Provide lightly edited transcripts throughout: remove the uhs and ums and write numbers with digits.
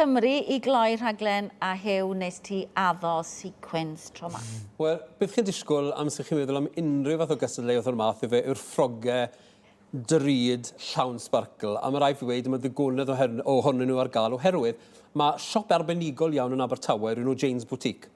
Cymru i gloi rhaglen a Huw nes ti addo sequins tro 'ma. Wel, beth chi'n disgwyl am sych chi'n meddwl am unrhyw fath o gystadleuaeth o'r math yw fe yw'r ffroge drud llawn sbarcl a ma' raid fi weud ma' ddigonedd ohonyn nhw ar gael oherwydd ma' siop arbenigol iawn yn Abertawe o'r enw Jane's Boutique.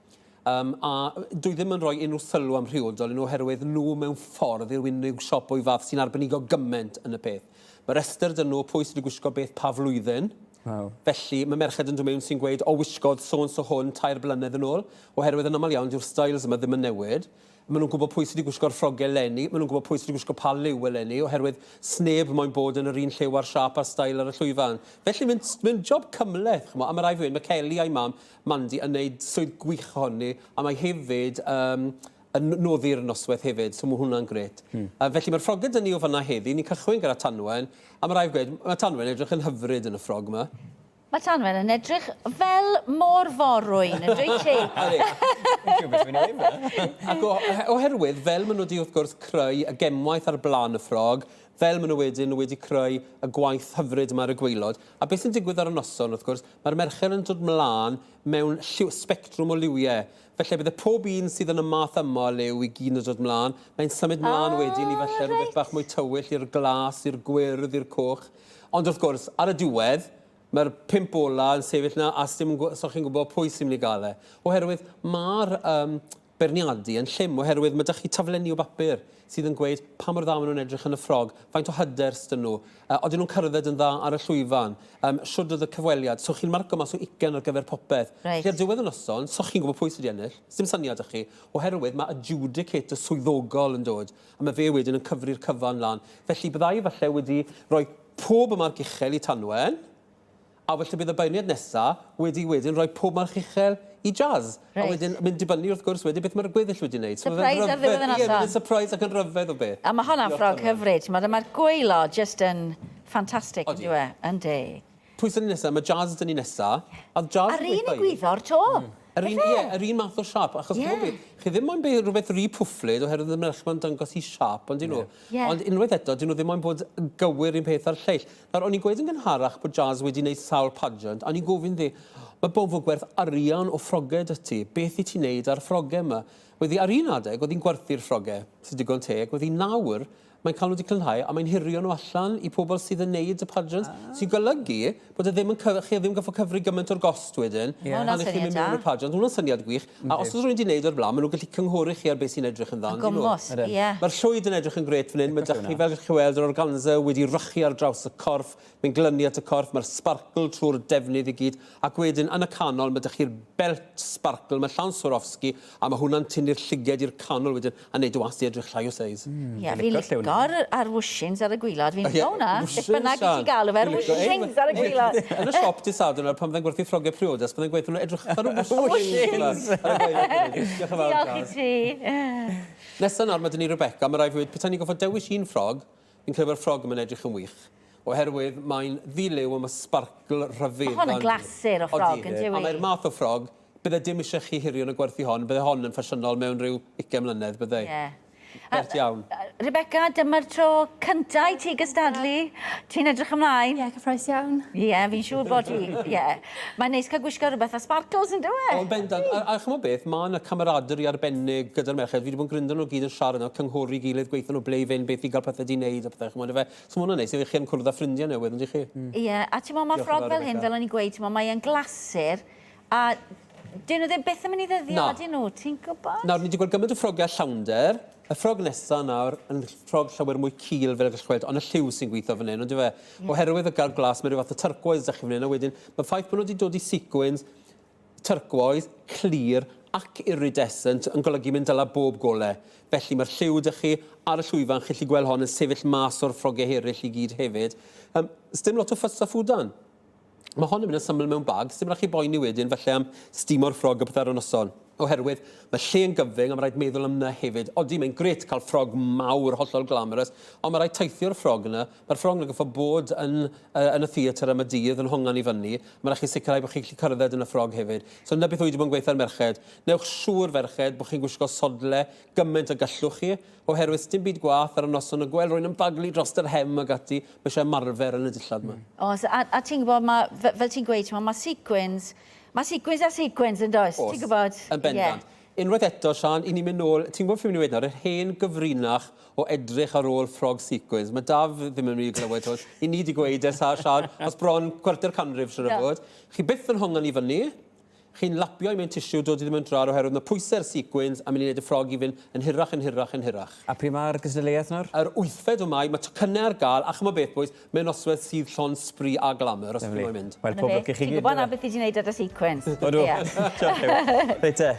Yym, a dwi ddim yn rhoi unrhyw sylw amhriodol i nhw oherwydd nhw mewn ffordd yw'r unig siop o'i fath sy'n arbenigo gymaint yn y peth. Mae rhestr 'da nhw o pwy sydd wedi gwisgo beth pa flwyddyn. Waw. Felly, mae merched yn dod mewn sy'n gweud, 'O, wisgodd so and so hwn tair blynedd yn ôl', oherwydd yn aml iawn dyw'r styles yma ddim yn newid. Maen nhw'n gwybod pwy sydd wedi gwisgo'r ffrogiau eleni, maen nhw'n gwybod pwy sydd wedi gwisgo pa liw eleni, oherwydd sneb moyn bod yn yr un lliw a'r siâp a'r steil ar y llwyfan. Felly, mae'n mae'n job cymhleth, chimod, a mae rhaid fi weud, mae Kelly a'i mam, Mandy, yn wneud swydd gwych ohoni, a mae hefyd um, yn noddi'r noswaith hefyd, so mae hwnna'n grêt. Felly mae'r ffrogau 'da ni o fan'na heddi, ni'n cychwyn gyda Tanwen, a mae rhaid fi gweud, mae Tanwen yn edrych yn hyfryd yn y ffrog 'ma. Mae Tanwen yn edrych fel môr-forwyn, yn dwyt ti? Ydi. Fi'n siŵr beth fi'n ei weud fan'na. Ac o- oherwydd, fel maen nhw wedi wrth gwrs creu y gemwaith ar blaen y ffrog, fel maen nhw wedyn wedi creu y gwaith hyfryd yma ar y gwaelod, a beth sy'n digwydd ar y noson wrth gwrs, mae'r merched yn dod mlaen mewn lliw, sbectrwm o liwiau. Felly bydde pob un sydd yn y math yma o liw i gyd yn dod mlaen. Mae'n symud mlaen wedyn i falle rhywbeth bach mwy tywyll, i'r glas, i'r gwyrdd, i'r coch. Ond wrth gwrs, ar y diwedd, mae'r pump ola yn sefyll 'na a sdim so chi'n gwybod pwy sy'n mynd i gael e. Oherwydd mae'r um, beirniadu yn llym, oherwydd mae 'da chi taflenni o bapur sydd yn gweud pa mor dda maen nhw'n edrych yn y ffrog, faint o hyder s'dyn nhw, uh, odyn nhw'n cerdded yn dda ar y llwyfan, um, shwd oedd y cyfweliad. So chi'n marco mas o ugain ar gyfer popeth. Reit. Felly ar diwedd y noson, so chi'n gwybod pwy sydd wedi ennill, sdim syniad 'da chi, oherwydd mae adjudicator swyddogol yn dod. A mae fe wedyn yn cyfri'r cyfan lan. Felly byddai falle wedi rhoi pob y marc uchel i Tanwen, a falle bydd y beirniad nesa wedi wedyn rhoi pob marc uchel i Jazz. Reit. A wedyn mae'n dibynnu wrth gwrs wedyn beth mae'r gweddill wedi wneud. So Surprise ar ddiwedd y noson. Ie, bydd e'n surprise ac yn rhyfedd o beth. A mae honna'n ffrog hyfryd, t'mod, a mae'r gwaelod jyst yn ffantastig, on'd yw e? Yndi. Pwy sy'n nesa? Mae Jazz 'da ni nesa. A o'dd Jazz A'r un egwyddor 'to. Yr un, ie, yr un math o siâp. Achos yeah. beth, chi ddim moyn rhywbeth rhy pwfflyd oherwydd y merch ma'n dangos i siâp, ond dyn nhw. Yeah. Ond unwaith eto, dyn nhw ddim moyn bod gywir un peth a'r lleill. Nawr, o'n i'n gweud yn gynharach bod Jazz wedi gwneud sawl pageant, a o'n i'n gofyn ddi, mae bon fod gwerth arian o ffrogau 'da ti, beth i ti'n neud ar ffrogau yma? Weddi ar un adeg, oedd hi'n gwerthu'r ffrogau, sy'n digon teg, weddi nawr, Mae'n cael nhw wedi culhau a mae'n hurio nhw allan i pobl sydd yn neud y pageants, ah. sy'n golygu bod e ddim yn chi ddim gorfod cyfri gymaint o'r gost wedyn. Yeah. Pan ych chi'n mynd mewn i'r pageant. Hwna'n syniad gwych. Mm. A os oes rhywun wedi neud o'r blaen, maen nhw'n gallu cynghori chi ar beth sy'n edrych yn dda. Gwmws, ie. Mae'r llwyd yn edrych yn gret fan hyn. Mae dych chi, fel chi weld, yr organza wedi rychu ar draws y corff. Mae'n glynu at y corff, mae'r sparkle trwy'r defnydd i gyd, ac wedyn yn y canol mae 'da chi'r belt sparkle, mae llawn Swarovski, a mae hwnna'n tynnu'r llyged i'r canol wedyn a neud dy wast di edrych llai o seis. Ie, fi'n lico'r a'r wshins ar y gwilod, fi'n lico hwnna. Beth bynnag i ti galw fe'r wshins ar y gwilod. Yn y siop dydd Sadwrn nawr, pan fyddai'n gwerthu ffrogiau priodas, byddai'n gweud wrthyn nhw edrych ar y wshins! Diolch yn fawr, Diolch i ti. Nesa nawr, mae 'da ni Rebecca, mae rhaid fi weud, petai ni'n gorfod dewis un ffrog, Fi'n credu bod y ffrog yma'n edrych yn wych, oherwydd mae'n ddi-liw a mae sbarcl rhyfedd. Mae hon yn glasur o ffrog, yn dyw i? A mae'r math o ffrog, bydde dim eisiau chi hurio na gwerthu hon, bydde hon yn ffasiynol mewn rhyw ugain mlynedd, bydde? Ie. Bert iawn. Rebecca, dyma'r tro cynta i ti gystadlu. Ti'n edrych ymlaen? Ie, cyffrous iawn. Ie, fi'n siŵr bod hi. Ie. Mae'n neis cael gwisgo rhywbeth â sparkles yn dyw e? O, yn bendant. A, a ch'mod beth, ma' 'na camaraderie arbennig gyda'r merched. Fi 'di bod yn gryndo nhw gyd yn siarad nawr, cynghori gilydd, gweutho nhw ble i fynd, beth i gael pethe 'di neud a pethe, ch'mod yfe? So ma' hwnna'n neis, i chi yn cwrdd â ffrindiau newydd, yndych chi? Ie, a t'mo' ma' ffrog fel hyn, fel o'n i'n gweud, t'mo' mae e'n glasur, a 'dyn nhw ddim byth yn mynd i ddyddio, ydyn nhw? Ti'n gwybod? Nawr, ni 'di gweld gymaint o ffrogiau llawnder. Y ffrog nesa nawr yn ffrog llawer mwy cul, fel y gallwch weld, ond y lliw sy'n gweithio fan hyn, on'd yfe? Oherwydd y gar glas, mae rhyw fath o turquoise 'da chi fan hyn, a wedyn mae'r ffaith bod nhw 'di dod i sequins turquoise, clir ac iridescent yn golygu mynd dala bob gole. Felly mae'r lliw 'da chi ar y llwyfan, chi'n gallu gweld hon yn sefyll mas o'r ffrogiau eraill i gyd hefyd. Um, sdim lot o ffys a ffwdan. Mae hon yn mynd yn syml mewn bag, sdim rhaid chi boeni wedyn falle am steamo'r ffrog a pethau ar y noson. Oherwydd mae lle yn gyfyng a mae rhaid meddwl am 'na hefyd. Odi, mae'n grêt cael ffrog mawr hollol glamorous, ond mae rhaid teithio'r ffrog yna. Mae'r ffrog yna goffo bod yn, uh, yn y theatr am y dydd yn hongan i fyny. Mae rhaid chi sicrhau bod chi'n gallu cyrdded yn y ffrog hefyd. So 'na beth wy wedi bod yn gweithio ar merched. Newch siŵr, ferched, bod chi'n gwisgo sodle gymaint y gallwch chi, oherwydd sdim byd gwath ar y noson o gweld rhywun yn baglu dros yr hem ag ati. Mae eisiau ymarfer yn y dillad yma. Oes, a, a ti'n gwybod, ma, fel ti'n gweud, mae ma sequins, Mae sequins a sequins yn does? Ti'n gwybod? Yn bendant. Yeah. Unwaith eto, Sian, i ni'n mynd nôl, ti'n gwybod beth fi'n mynd i weud nawr, yr hen gyfrinach o edrych ar ôl ffrog sequins. Mae Daf ddim yn mynd i glywed hwn. I ni wedi gweud ers Sian, os bron cwarter canrif, siwr o fod. Chi byth yn hongan i fyny, chi'n lapio i mewn tissue, dod i ddim yn drar oherwydd mae pwysau'r sequins a mynd i wneud y ffrog i fynd yn hirach, yn hirach, yn hirach. A pryd mae'r gystadleuaeth nawr? Yr wythfed o Mai, mae tocynnau ar gael, a chymod beth boys, Mae'n noswaith sydd llond sbri a glamour, os chi'n moyn mynd. Wel, pob lwc i chi gyd. Ti'n gwybod na beth ti 'di wneud ar dy sequence. Odw. Diolch Huw. Reit te.